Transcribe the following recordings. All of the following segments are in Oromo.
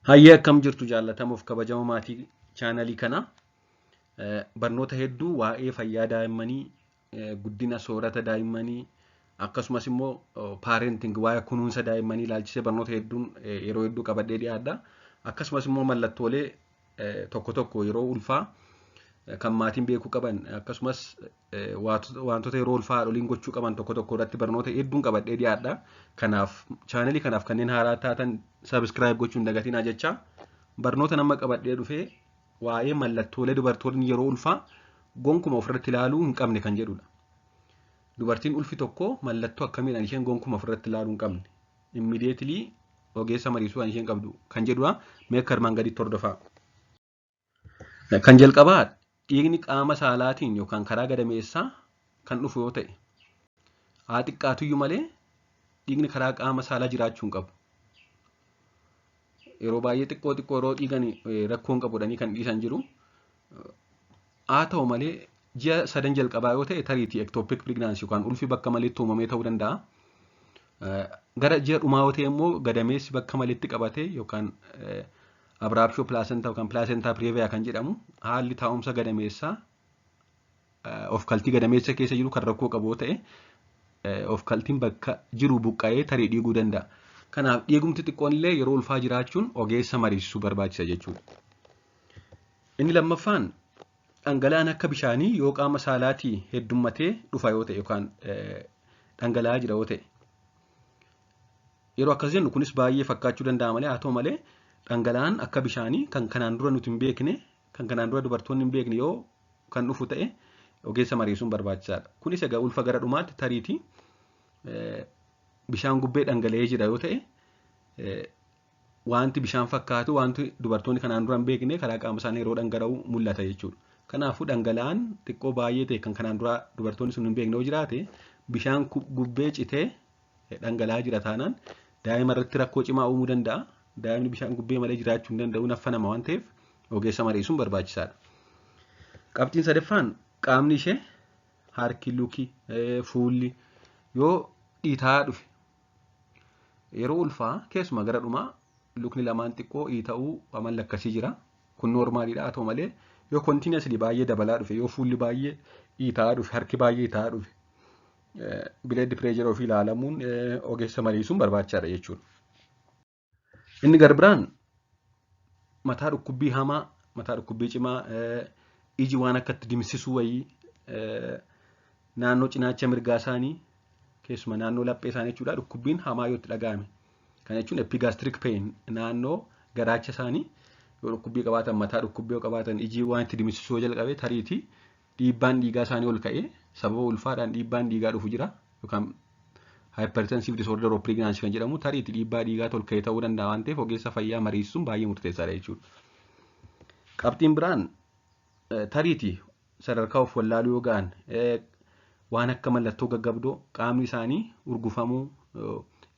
Hayyee, akkam jirtu jaallatamuuf kabajamoo maatii chaanalii kanaa? Barnoota hedduu waa'ee fayyaa daa'immanii, guddina soorata daa'immanii, akkasumas immoo parenting, waa'ee kunuunsa daa'immanii ilaalchisee barnoota hedduun yeroo hedduu qabadhee dhiyaadha. Akkasumas immoo mallattoolee tokko tokko yeroo ulfaa kan maatiin beekuu qaban, akkasumas wantoota yeroo ulfaa haadholiin gochuu qaban tokko tokko irratti barnoota hedduun qabadhee dhiyaadha. Kanaaf chaanalii kanaaf kanneen haaraa taatan subscribe gochuun dagatinaa jecha, barnoota nama qabadhee dhufee waa'ee mallattoolee dubartoonni yeroo ulfaa gonkuma ofirratti ilaaluu hin qabne kan jedhudha. Dubartiin ulfi tokko mallattoo akkamiidhaan isheen gonkuma ofirratti ilaaluu hin qabne, immediately ogeessa mariisuu kan isheen qabdu kan jedhudha. Mee akka armaan gaditti hordofaa. Kan jalqabaa, dhiigni qaama saalaatiin yookaan karaa gadameessaa kan dhufu yoo ta'e, haa xiqqaatuyyuu malee dhiigni karaa qaama saalaa jiraachuu hin qabu. Yeroo baay'ee xiqqoo xiqqoo yeroo dhiigan rakkoo hin qabu jedhanii kan dhiisan jiru. Haa ta'u malee, ji'a 3 jalqabaa yoo ta'e tariitii ectopic pregnancy yookaan ulfi bakka maleetti uumamee ta'uu danda'a. Gara ji'a dhumaa yoo ta'e immoo gadameessi bakka maleetti qabatee yookaan abruptio placenta yookaan placenta previa kan jedhamu, haalli taa'umsa gadameessaa of kaltii gadameessa keessa jiru kan rakkoo qabu yoo ta'e, of kaltiin bakka jiru buqqa'ee tarii dhiiguu danda'a. Kanaaf dhiigumti xiqqoon illee yeroo ulfaa jiraachuun ogeessa mariisisuu barbaachisa jechuudha. Inni lammaffaan, dhangala'aan akka bishaanii yoo qaama saalaatii heddummatee dhufa yoo ta'e yookaan dhangala'aa jira yoo ta'e. Yeroo akkas jennu kunis baay'ee fakkaachuu danda'a malee, haa ta'u malee dhangala'aan akka bishaanii kan kanaan dura nuti hin beekne, kan kanaan dura dubartoonni hin beekne yoo kan dhufu ta'e, ogeessa mariisuun barbaachisaadha. Kunis egaa ulfa gara dhumaatti tariitii bishaan gubbee dhangala'ee jira yoo ta'e, wanti bishaan fakkaatu, wanti dubartoonni kanaan dura hin beekne karaa qaama isaanii yeroo dhangala'u mul'ata jechuudha. Kanaafuu dhangala'aan xiqqoo baay'ee ta'e kan kanaan dura dubartoonni sun hin beekne yoo jiraate, bishaan gubbee citee dhangala'aa jira taanaan, daa'ima irratti rakkoo cimaa uumuu danda'a. Daa'imni bishaan gubbee malee jiraachuu hin danda'u, naffa nama waan ta'eef ogeessa mariisuun barbaachisaadha. Qabxiin sadaffaan, qaamni ishee, harki, luki, fuulli yoo dhiitaa dhufe. Yeroo ulfaa keessumaa gara dhumaa lukni lamaan xiqqoo dhiita'uu amalli akkasii jira. Kun normaliidha. Haa ta'u malee yoo continuously baay'ee dabalaa dhufe, yoo fuulli baay'ee dhiitaa dhufe, harki baay'ee dhiitaa dhufe, blood pressure ofii ilaalamuun ogeessa mariisuun barbaachisaadha jechuudha. Inni garbiraan mataa dhukkubbii hamaa, mataa dhukkubbii cimaa, iji waan akka itti dimsisuu wayii, naannoo cinaacha mirgaa isaanii, keessumaa naannoo laphee isaanii jechuudha, dhukkubbiin hamaa yoo itti dhaga'ame. Kana jechuun epigastric pain, naannoo garaacha isaanii yoo dhukkubbii qabaatan, mataa dhukkubbii yoo qabaatan, iji waan itti dimsisuu yoo jalqabe, tariitii dhiibbaan dhiigaa isaanii ol ka'ee, sababa ulfaadhaan dhiibbaan dhiigaa dhufu jira yookaan hypertensive disorder of pregnancy kan jedhamu, tariitii dhiibbaa dhiigaa ol ka'ee ta'uu danda'a waan ta'eef ogeessa fayyaa mariisisuun baay'ee murteessaadha jechuudha. Qabxiin biraan, tariitii sadarkaa of wallaaluu yoo ga'an, waan akka mallattoo gaggabdoo, qaamni isaanii urgufamuu,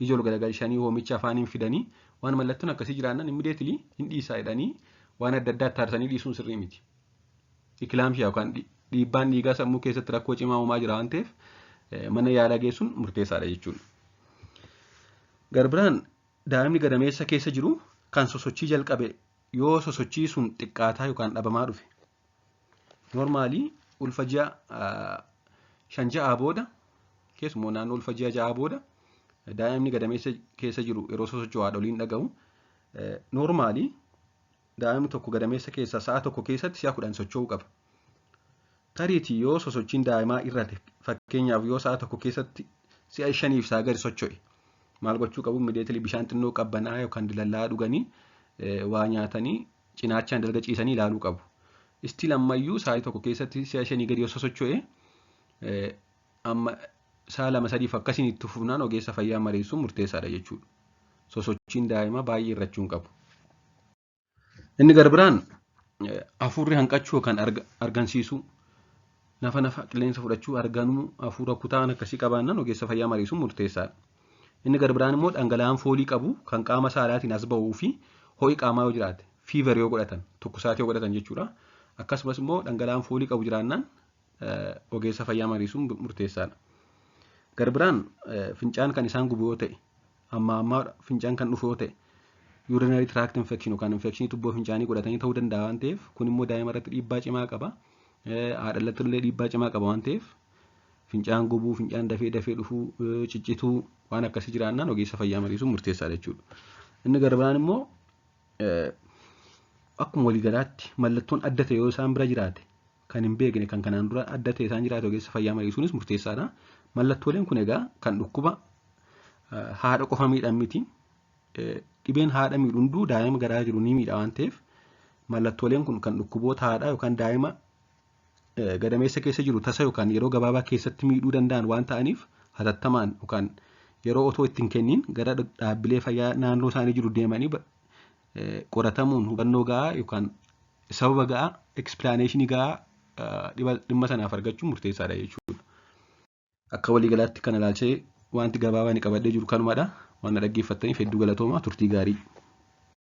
ija ol galagalchanii hoomicha afaaniin fidanii, waan mallattoon akkasii jiraannan immediately hin dhiisaa jedhanii waan adda addaa taarsanii dhiisuun sirrii miti. Eclampsia yookaan dhiibbaan dhiigaa sammuu keessatti rakkoo cimaa uumaa jira waan ta'eef mana yaalaa geessuun murteessaadha jechuudha. Garbiraan, daa'imni gadameessa keessa jiru kan sosochii jalqabe yoo sosochii sun xiqqaataa yookaan dhabamaa dhufe. Normally ulfa ji'a 5 6 booda, keessumaa naannoo ulfa ji'a 6 booda, daa'imni gadameessa keessa jiru yeroo sosocho'u haadholiin dhaga'u. Normally daa'imni tokko gadameessa keessa sa'a tokko keessatti si'a 10 socho'uu qaba. Tariitii yoo sosochiin daa'imaa irrate, fakkeenyaaf yoo sa'a tokko keessatti si'a shaniif isaa gadi socho'e, maal gochuu qabu? Immediately bishaan xinnoo qabbanaa yookaan dilallaa'aa dhuganii, waa nyaatanii, cinaachaan dalga ciisanii ilaaluu qabu. Still ammayyuu sa'aatii tokko keessatti si'a shanii gadi yoo sosocho'e, amma sa'a 2 sadiif akkasiin itti fufnaan, ogeessa fayyaa mariisuun murteessaadha jechuudha. Sosochiin daa'imaa baay'ee irrachuu hin qabu. Inni garbiraan, hafuurri hanqachuu yookaan argansiisuu, nafa nafa qilleensa fudhachuu, arganuu, hafuura kutaan akkasii qabaannaan ogeessa fayyaa mariisuun murteessaadha. Inni garbiraan immoo dhangala'aan foolii qabu kan qaama saalaatiin as ba'uu fi ho'i qaamaa yoo jiraate, fever yoo godhatan, tukkusaatii yoo godhatan jechuudha. Akkasumas immoo dhangala'aan foolii qabu jiraannaan ogeessa fayyaa mariisuun murteessaadha. Garbiraan, fincaan kan isaan gubu yoo ta'e, amma ammaa fincaan kan dhufu yoo ta'e, Urinary tract infection yookaan infekshinii tubboo fincaanii godhatanii ta'uu danda'a waan ta'eef, kun immoo daa'ima irratti dhiibbaa cimaa qaba. Haadha irratti illee dhiibbaa cimaa qaba waan ta'eef, fincaan gubuu, fincaan dafee dafee dhufuu, ciccituu waan akkasii jiraannaan ogeessa fayyaa mariisuun murteessaadha jechuudha. Inni gara biraan immoo akkuma waliigalaatti mallattoon adda ta'e yoo isaan bira jiraate, kan hin beekne, kan kanaan dura adda ta'e isaan jiraate, ogeessa fayyaa mariisuunis murteessaadha. Mallattooleen kun egaa kan dhukkuba haadha qofa miidhan miti. Dhibeen haadha miidhu hunduu daa'ima garaa jiru ni miidha waan ta'eef, mallattooleen kun kan dhukkuboota haadhaa yookaan daa'ima gadameessa keessa jiru tasa yookaan yeroo gabaabaa keessatti miidhuu danda'an waan ta'aniif, hatattamaan yookaan yeroo otoo ittiin kenniin gara dhaabbilee fayyaa naannoo isaanii jiru deemanii qoratamuun hubannoo gahaa yookaan sababa gahaa, explanation gahaa dhimma sanaaf argachuun murteessaadha jechuudha. Akka waliigalaatti kana ilaalchee wanti gabaabaa inni qabadhee jiru kanumadha. Waan na dhaggeeffattaniif hedduu galatooma, turtii gaarii.